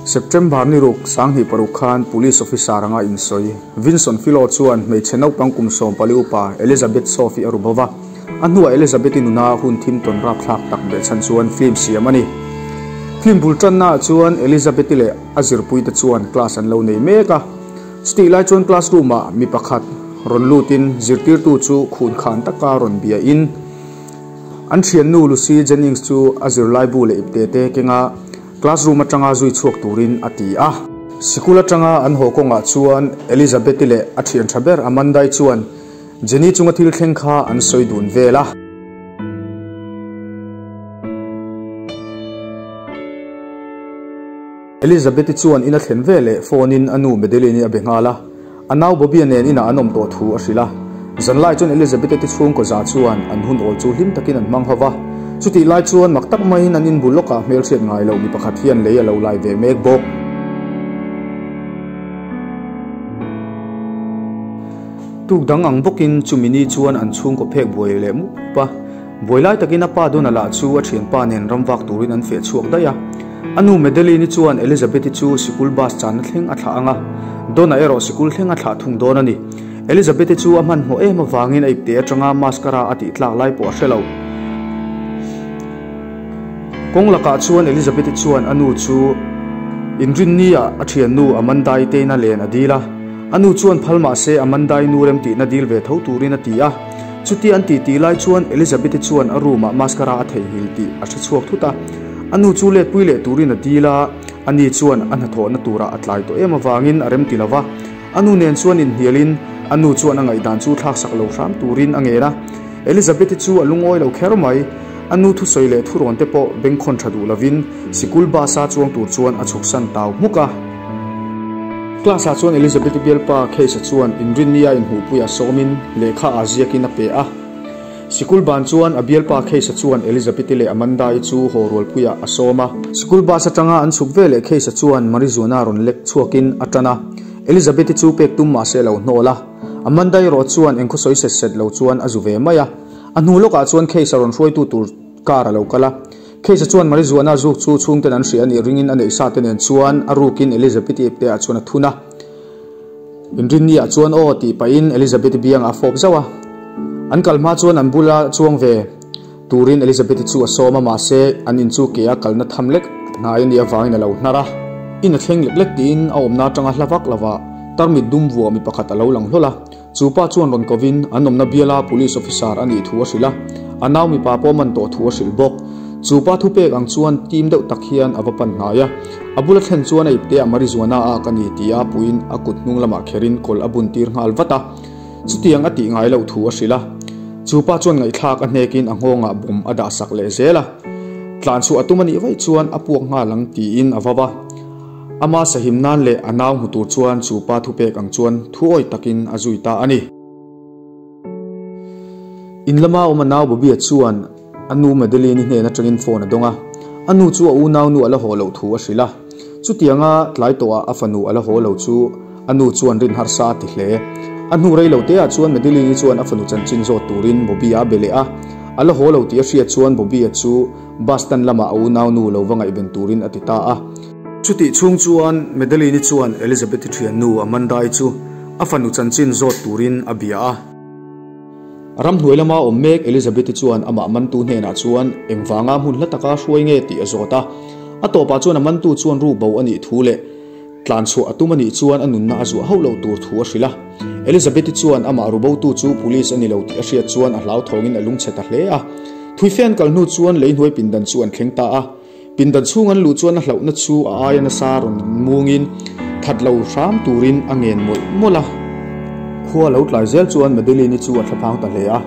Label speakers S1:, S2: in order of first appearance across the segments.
S1: September ni ruk 2006 khan police officer anga insawi Vinson Philo chuan hmeichhe naupang kum 14 upa Elizabeth Sophie a ru bova. A hnuah Elizabeth-i nuna hun thim tawn rapthlak tak behchhan chuan film siam a ni. Film bul tannaah chuan Elizabeth-i leh a zirpuite chuan class an lo nei mek a. Chutih lai chuan classroom-ah mi pakhat rawn lutin zirtirtu chu khun khan taka rawn biain an thiannu Lucy Jennings chu a zirlaibu leh ipte te kenga classroom atanga zui chhuak turin a ti a. Sikul atanga an haw kawngah chuan Elizabeth-i leh a thian tha ber Amanda-i chuan Jenny chunga thil thleng kha an sawi dun vel a. Elizabeth-i chuan in a thlen ve leh phone-in a nu Madeline-i a be nghal a, a nau Bobby-a nen inah an awm tawh thu a hrilh a. Zanlai chuan Elizabeth-i te chhungkaw za chuan an hun awl chu hlim takin an hmang ho va. Chutih lai chuan mak tak maiin an inbul lawkah hmelhriat ngai loh mi pakhat hian lei a lo lai ve mek bawk. Tuk dang ang bawkin chumi ni chuan an chhungkaw phek buai leh mup mup a. Buai lai takin a pa Donald-a chu a thianpa nen ram vak turin an feh chhuak daih a. A nu Madeline-i chuan Elizabeth-i chu sikul bus channa thleng a thlah ang a, Donna erawh sikul thleng a thlah thung dawn a ni. Elizabeth-i chu a hmanhmawh em avangin a ipte atanga mascara a tih tlak lai pawh a hre lo. Kawng lakah chuan Elizabeth-i chuan a nu chu inrinni-ah a thiannu Amanda-i teina len a dil a. A nu chuan phal mah se Amanda-i nu remtihna dil ve tho turin a ti a. Chuti an titi lai chuan Elizabeth-i chuan a room-ah mascara a theihnghilh tih a hre chhuak thut a. A nu chu letpui leh turin a dil a, ani chuan a hnathawhna turah a tlai tawh em avangin a remti lo va. A nu nen chuan inhnialin a nu chuan a ngaihdan chu thlaksak lo hram turin a ngen a. Elizabeth-i chu a lungawi lo kher mai. A nu thusawi leh thurawn te pawh bengkhawn tha duh lovin sikul bus-a chuang tur chuan a chhuksan tau hmuk a. Class-ah chuan Elizabeth-i bialpa Case-a chuan inrinnia inhmuhpuia sawmin lehkha a ziakin a pe a. Sikul ban chuan a bialpa Case-a chuan Elizabeth-i leh Amanda-i chu haw rualpuiah a sawm a. Sikul bus atanga an chhuk veleh Case-a chuan Marijuana rawn lek chhuakin a tan a. Elizabeth-i chu pek tum mahse a lo hnawl a. Amanda-i erawh chuan engkhaw sawi set set lo chuan a zu ve mai a. A hnu lawkah chuan Case-a rawn hruaitu tur car a lo kal a. Case-a chuan Marijuana zuk chu chhungten an hria a nih ringin a neih sa te nen chuan a rukin Elizabeth-i ipte ah chuan a thun a. Inrinni ah chuan aw tih pahin Elizabeth-i biangah a fawp zauh a. An kal hma chuan an bula chuang ve turin Elizabeth-i chu a sawm a, mahse an in chu ke a kalna tham lek hnai a nih avangin a lo hnar a. In a thleng lek lek tiin a awmna atanga hla vak lova tarmit dum vuah mi pakhat a lo lang hlawl a. Chu pa chuan rawn kovin an awmna biala police officer a nih thu a hrilh a, a nau mipa pawh man tawh thu a hrilh bawk. Chu pa thupek ang chuan tim deuh tak hian a va pan hnai a, a bula thlen chuan a ipte ah Marijuana a ak a ni tih a puiin a kut hnung lamah kherin kawl a bun tir nghal vat a, chutiang a tih ngai loh thu a hrilh a. Chu pa chuan ngaihthlak a hnekin a nghawngah bawm a dah sak leh zel a, tlan chhuah a tum a nih vaih chuan a puak nghal ang tiin a va va. Ama sahim nan leh a nau hmu tur chuan chu pa thupek ang chuan thuawi takin a zui ta a ni. In lama awm a nau Bobby-a chuan a nu Madeline-i hnen atangin phone a dawng a, a nu chu a unaunu a la haw loh thu a hrilh a. Chutianga tlai tawhah a fanu a la haw lo chu a nu chuan rin harsa a ti hle. A hnu rei lo teah chuan Madeline-i chuan a fanu chanchin zawt turin Bobby-a a be leh a, a la haw lo tih a hriat chuan Bobby-a chu Bus stand lamah a unaunu lo va ngaihven turin a ti ta a. Chutih chhung chuan Madeline-i chuan Elizabeth-i thiannu Amanda-i chu a fanu chanchin zawt turin a bia a. Ramhnuai lama awm mek Elizabeth-i chuan amah mantu hnenah chuan engvanga hmun hla taka hruai nge tih a zawt a. A tawpah chuan a mantu chuan ru bo a nih thu leh tlan chhuah a tum a nih chuan a nunna a zuah hauh loh tur thu a hrilh a. Elizabeth-i chuan amah ru botu chu police a ni lo tih a hriat chuan a hlauthawngin a lungchhe ta hle a. Thuife an kal hnu chuan leihnuai pindan chu an thleng ta a. Pindan chhung an luh chuan a hlauhna chu a aia nasa rawn mungin that lo hram turin a ngen mawlh mawlh a. Khua lo tlai zel chuan Madeline-i chu a thlaphang ta hle a.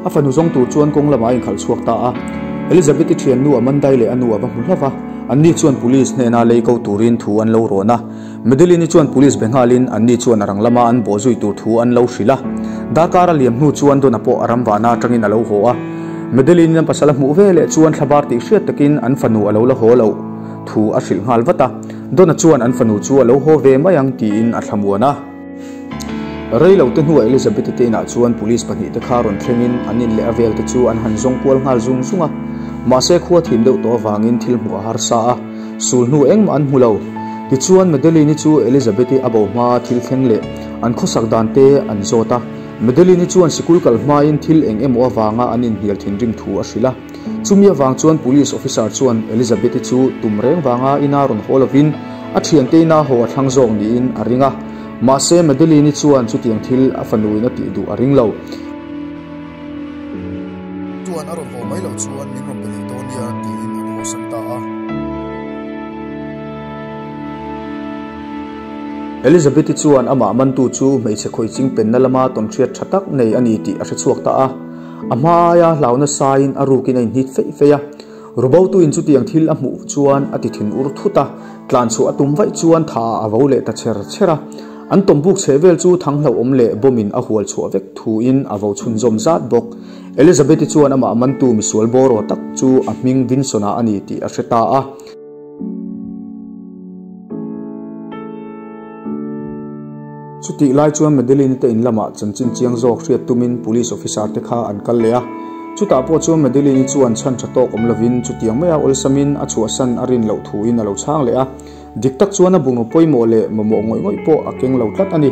S1: A fanu zawng tur chuan kawng lamah a inkhalh chhuak ta a. Elizabeth-i thiannu Amanda-i leh a nu a va hmu hlauh va. Anni chuan police hnena lei ko turin thu an lo rawn a. Madeline-i chuan police be nghalin anni chuan a rang lama an bawh zui tur thu an lo hrilh a. Darkar a liam hnu chuan Donna pawh a ram vahna atangin a lo haw a. Madeline-in an pasal a hmuh ve leh chuan thlabar tih hriat takin an fanu a lo la haw loh thu a hrilh nghal vat a. Donna chuan an fanu chu a lo haw ve mai ang tiin a thlamuan a. Rei lo te hnuah Elizabeth-i te inah chuan police pahnihte kha rawn thlengin an in leh a vel te chu an han zawng kual nghal zung zung a. Mahse khua thim deuh tawh avangin thil hmuh a harsa a, sul hnu engmah an hmu lo. Tichuan, Madeline-i chu Elizabeth-i a bo hmaa thil thleng leh an khawsak dan te an zawt a. Madeline-i chuan sikul kal hmain thil eng emaw avanga an inhnial thinrim thu a hrilh a. Chumi avang chuan Police officer chuan Elizabeth-i chu tum reng vanga ina rawn haw lovin a thiante ina haw a thlang zawk niin a ring a. Mahse, Madeline-i chuan chutiang thil a fanuin a tih duh a ring lo.
S2: Chuan a rawn haw mai loh chuan min rawn be leh dawn nia tiin an hawsan ta a.
S1: Elizabeth-i chuan amah mantu chu hmeichhe khawiching penna lama tawnhriat tha tak nei a ni tih a hre chhuak ta a. A hma aia hlau nasain a rukin a inhnit feih feih a. Rubotuin chutiang thil a hmuh chuan a ti thin ur thut a, tlan chhuah a tum vaih chuan tha a vo leh ta cher cher a. An tawmbuk chheh vel chu thang hlauhawm leh bomb-in a hual chhuah vek thuin a vo chhunzawm zat bawk. Elizabeth-i chuan amah mantu misual bawraw tak chu a hming Vinson-a a ni tih a hre ta a. Chutih lai chuan Madeline-i te in lamah chanchin chiang zawk hriat tumin police officer te kha an kal leh a. Chutah pawh chuan Madeline-i chuan chhan tha tawk awm lovin chutiang maia awlsamin a chhuahsan a rin loh thuin a lo chhang leh a. Dik tak chuan a bungraw pawimawh leh mamawh ngawih ngawih pawh a keng lo tlat a ni.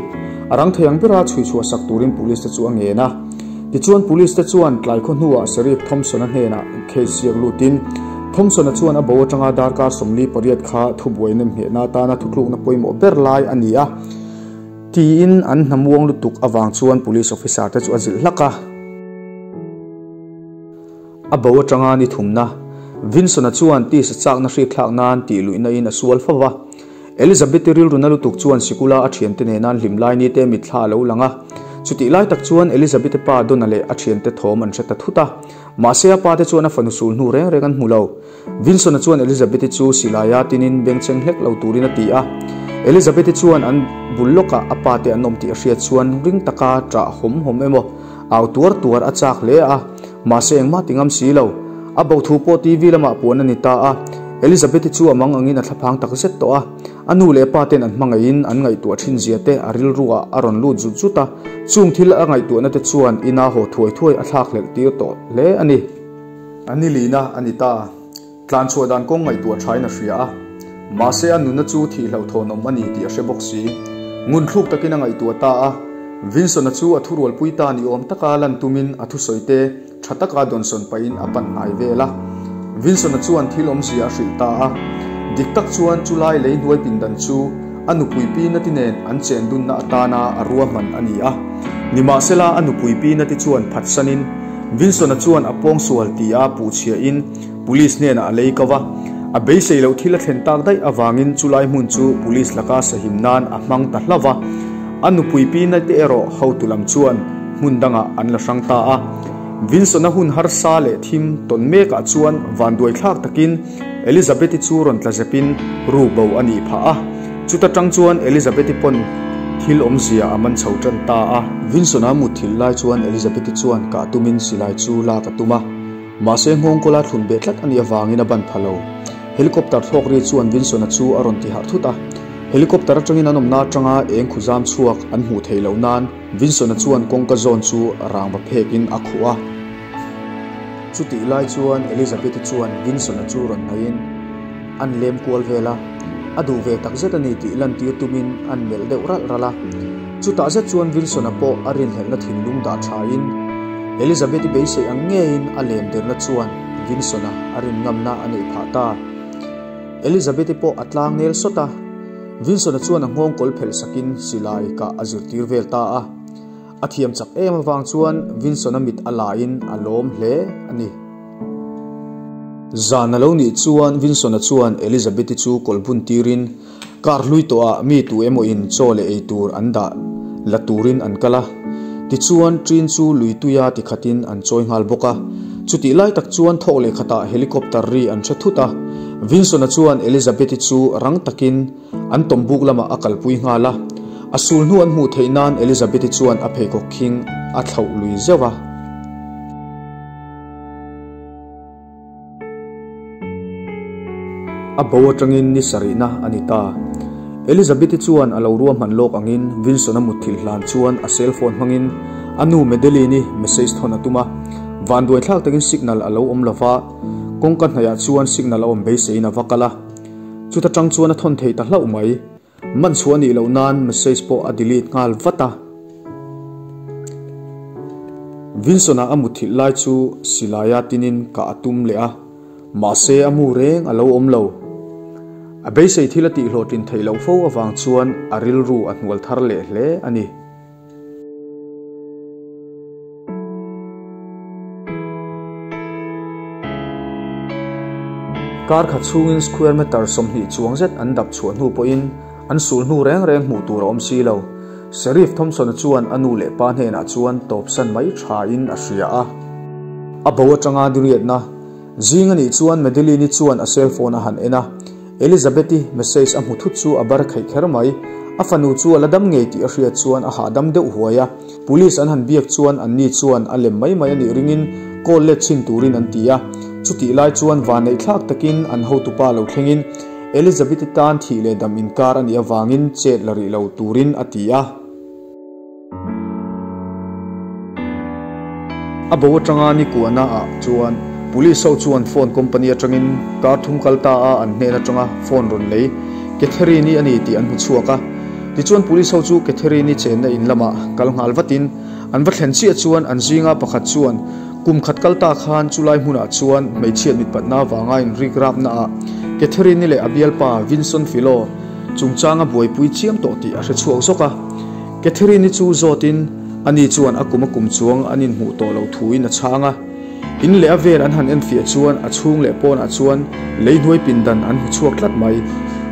S1: A rang thei ang bera chhui chhuah sak turin police te chu a ngen a. Tichuan police te chuan tlai khaw hnuah Sheriff Thompson-a hnenah case ziak lutin Thompson-a chuan a bo atanga darkar 48 kha thubuai nem nghehna atana thutlukna pawimawh ber lai a ni a tiin an hnamuang lutuk avang chuan police officer te chu a zilh hlak a. A bo atanga ni thumna, Vinson-a chuan tisa chakna hrikthlak nan tih luihna in a sual fo va. Elizabeth-i rilru na lutuk chuan sikula a thiante nena an hlim lai ni te mitthla a lo lang a. Chutih lai tak chuan Elizabeth-i pa Donna leh a thiante thawm an hre ta thut a. Mahse a pa te chuan a fanu sul hnu reng reng an hmu lo. Vinson-a chuan Elizabeth-i chu silaia tinin bengchheng hlek lo turin a ti a. Elizabeth-i chuan an bul lawkah a pa te an awm tih a hriat chuan ring taka ṭah hawm hawm emaw au tuar tuar a chak hle a. Mahse engmah ti ngam si lo. A bo thu pawh TV lamah puan a ni ta a. Elizabeth-i chu a mang angin a thlaphang tak zet tawh a. A nu leh pa ten an hmangaihin an ngaihtuah thin zia te a rilruah a rawn lut zut zut a. Chung thil a ngaihtuahna te chuan ina haw thuai thuai a thlak hlelh tir tawh hle a ni. A ni lina a ni ta. Tlan chhuah dan kawng ngaihtuah thain a hria a, mahse a nunna chu thih hlauhthawnawm a ni tih a hre bawk si. Ngunthluk takin a ngaihtuah ta a, Vinson-a chu a thurualpui ta ni awm taka lan tumin a thusawi te tha taka dawnsawn pahin a pan hnai vel a. Vinson-a chuan thil awmzia a hrilh ta a, dik tak chuan chulai lei hnuai pindan chu a nupui pi Nati nen an chen dunna atana a ruahman a ni a. Nimahsela a nupui pi Nati chuan phatsanin Vinson-a chuan a pawngsual tia puhchhiahin Police hnenah a lei ko va, a beisei loh thil a thlen tak daih avangin chulai hmun chu police laka sahim nan a hmang ta hlauh va. A nupui pi Nate erawh hotu lam chuan hmun dangah an la hrang ta a. Vinson-a hun harsa leh thim tawn mekah chuan vanduai thlak takin Elizabeth-i chu rawn tla zepin ru bo a nih phah a. Chuta tang chuan Elizabeth-i pawn thil awmzia a man chho tan ta a. Vinson-a mutthilh lai chuan Elizabeth-i chuan kah tumin silai chu lak a tum a. Mahse nghawngkawla thlun beh tlat a nih avangin a ban pha lo. Helicopter thlawk ri chuan Vinson-a chu a rawn ti harh thut a. Helicopter atangin an awmna atanga eng khuzam chhuak an hmuh theih loh nan Vinson-a chuan kawngka zawn chu rangva phekin a khuh a. Chutih lai chuan Elizabeth-i chuan Vinson-a chu rawn hnaihin an lem kual vel a. A duh ve tak zet a ni tih lantir tumin an melh deuh ralh ralh a. Chutah zet chuan Vinson-a pawh a rinhlelhna thinlung dah thain Elizabeth-i beisei ang ngeiin a lem derna chuan Vinson-a a rin ngamna a neih phah ta. Elizabeth-i pawh a tlang nel sawt a, Vinson-a chuan a nghawng kawl phelh sakin silai kah a zirtir vel ta a. A thiam chak em avang chuan Vinson-a mit a lain a lawm hle a ni. Zan a lo nih chuan Vinson-a chuan Elizabeth-i chu kawl bun tirin Car hlui tawhah mi tu emaw in chaw leh ei tur an dah la turin an kal a, tichuan ṭin chu lui tuia ti khatin an chawi nghal bawk a. Chutih lai tak chuan thawk leh khatah helicopter ri an hre thut a, Vinson-a chuan Elizabeth-i chu rang takin an tawmbuk lamah a kalpui nghal a. A sul hnu an hmuh theih nan Elizabeth-i chuan a pheikhawk khing a thlauh lui zeuh a. A bo atangin ni sarihna a ni ta. Elizabeth-i chuan a lo ruahman lawk angin Vinson-a mutthilh hlan chuan a cell phone hmangin a nu Madeline-i message thawn a tum a. Vanduai thlak takin signal a lo awm lo va, kawngka hnaihah chuan signal a awm beiseiin a va kal a. Chuta tang chuan a thawn thei ta hlauh mai. Man chhuah a nih loh nan message pawh a delete nghal vat a. Vinson-a a mutthilh lai chu silaia tinin kah a tum leh a, mahse a mu reng a lo awm lo. A beisei thil a tihhlawhtlin theih loh fo avang chuan a rilru a hnual thar leh hle a ni. Kar khat chhungin square meter 20 chuang zet an dap chhuah hnu pawhin an sul hnu reng reng hmuh tur a awm si lo. Sheriff Thompson-a chuan a nu leh pa hnenah chuan tawpsan mai thain a hria a. A bo atanga diriatna zing a nih chuan Madeline-i chuan a cellphone a han en a. Elizabeth-i message a hmu thut chu a bar kheih kher mai. A fanu chu a la dam ngei tih a hriat chuan a hahdam deuh huai a. Police an han biak chuan anni chuan a lem mai mai a nih ringin call let chhin turin an ti a. Chutih lai chuan vanneih thlak takin an hotupa lo thlengin Elizabeth-i tan thih leh dam inkar a nih avangin chet la rih lo turin a ti a. A bo atanga ni kuahna ah chuan Police ho chuan phone company atangin kar thum kal ta a an hnen atanga phone rawn lei Catherine-i a ni tih an hmu chhuak a. Tichuan Police ho chu Catherine-i chenna in lamah kal nghal vatin an va thlen chiah chuan an zinga pakhat chuan kum khat kal ta khan chulai hmunah chuan hmeichhiat mitpatna avanga inrik rapna ah Catherine-i leh a bialpa Vinson Philo chungchanga buaipui chiam tawh tih a hre chhuak zawk a. Catherine-i chu zawtin ani chuan a kum a kum chuang an inhmuh tawh loh thuin a chhang a. In leh a vel an han enfiah chuan a chhung leh pawnah chuan lei hnuai pindan an hmu chhuak tlat mai.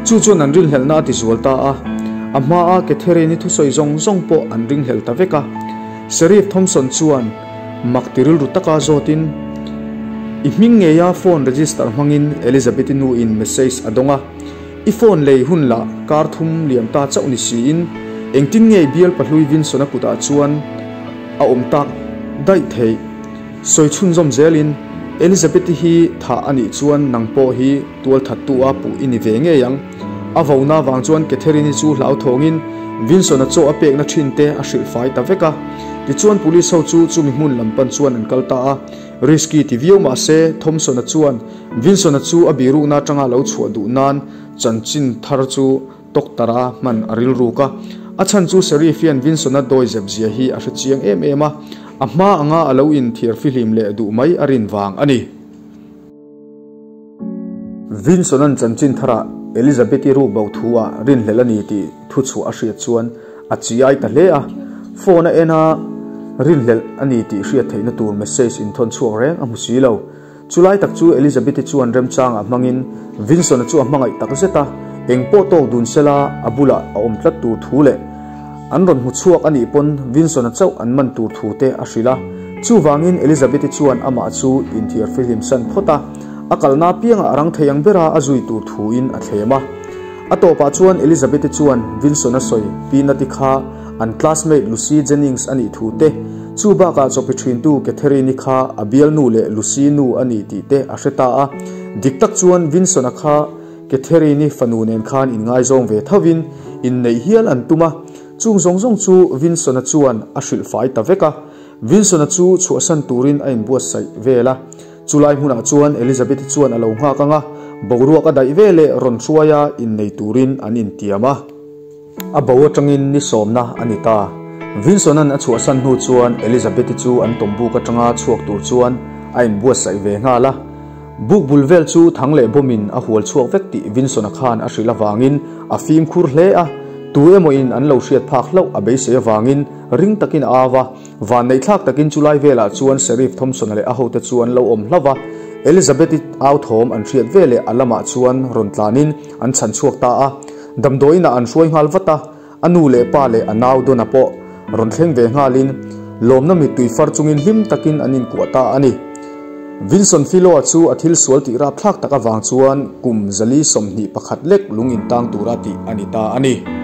S1: Chu chuan an rinhlelhna a tizual ta a. A hmaa Catherine-i thusawi zawng zawng pawh an ringhlel ta vek a. Sheriff Thompson chuan mak ti rilru taka zawtin, I hming ngeia phone register hmangin Elizabeth-i nuin message a dawng a. I phone lei hun lah kar thum liam ta chauh ni siin engtin nge bial pahlui Vinson-a kutah chuan a awm tak daih theih? Sawi chhunzawm zelin, Elizabeth-i hi thah a nih chuan nang pawh hi tualthattu a puh i ni ve ngei ang. A vona vang chuan Catherine-i chu hlauthawngin Vinson-a chaw a pekna thin te a hrilh fai ta vek a. Tichuan police ho chu chumi hmun lam pan chuan an kal ta a. Risky ti viau mah se, Thompson-a chuan Vinson-a chu a birukna atanga lo chhuah duh nan chanchin thar chu Doctor-a hman a rilruk a. A chhan chu Sheriff hian Vinson-a dawi zep zia hi a hre chiang em em a, a hma anga a lo inthiar fihlim leh duh mai a rin vang a ni. Vinson-a'n chanchin tharah Elizabeth-i ruk bo thu ah rinhlelh a ni tih thuchhuah a hriat chuan a chiai ta hle a. Phone a en a, rinhlelh a ni tih hriat theihna tur message inthawn chhuak reng a hmu si lo. Chulai tak chu Elizabeth-i chuan remchangah hmangin Vinson-a chu a hmangaih tak zet a, eng pawh tawk dun sela a bulah a awm tlat tur thu leh an rawn hmu chhuak a nih pawn Vinson-a chauh an man tur thu te a hrilh a. Chuvangin Elizabeth-i chuan amah chu inthiar fihlim san phawt a, a kalna apiangah a rang thei ang bera a zui tur thuin a thlem a. A tawpah chuan Elizabeth-i chuan Vinson-a sawi Peanut-i kha an classmate Lucy Jennings a nih thu te, chu bakah chawpi thintu Catherine-i kha a bialnu leh Lucy nu a ni tih te a hre ta a. Dik tak chuan Vinson-a kha Catherine-i fanu nen khan inngaizawng ve thovin inneih hial an tum a, chung zawng zawng chu Vinson-a chuan a hrilh fai ta vek a. Vinson-a chu chhuahsan turin a inbuatsaih vel a. Chulai hmunah chuan Elizabeth-i chuan a lo nghak ang a, boruak a daih ve leh rawn hruaia innei turin an intiam a. A bo atangin ni sawmna a ni ta. Vinson-a'n a chhuahsan hnu chuan Elizabeth-i chu an tawm buk atanga chhuak tur chuan a inbuatsaih ve nghal a. Buk bul vel chu thang leh bawmin a hual chhuak vek tih Vinson-a khan a hrilh avangin a fimkhur hle a, tu emawin an lo hriat phak hlauh a beisei avangin ring takin a au a. Vanneihthlak takin chulai velah chuan Sheriff Thompson-a leh a hote chu an lo awm hlauh a, Elizabeth-i au thawm an hriat veleh a lamah chuan rawn tlanin an chhan chhuak ta a. Damdawiinah an hruai nghal vat a, a nu leh pa leh a nau Donna pawh rawn thleng ve nghalin lawmna mittui far chungin hlim takin an inkuah ta a ni. Vinson Philo-a chu a thil sual tih rapthlak tak avang chuan kum 421 lek lung intang tura tih a ni ta a ni.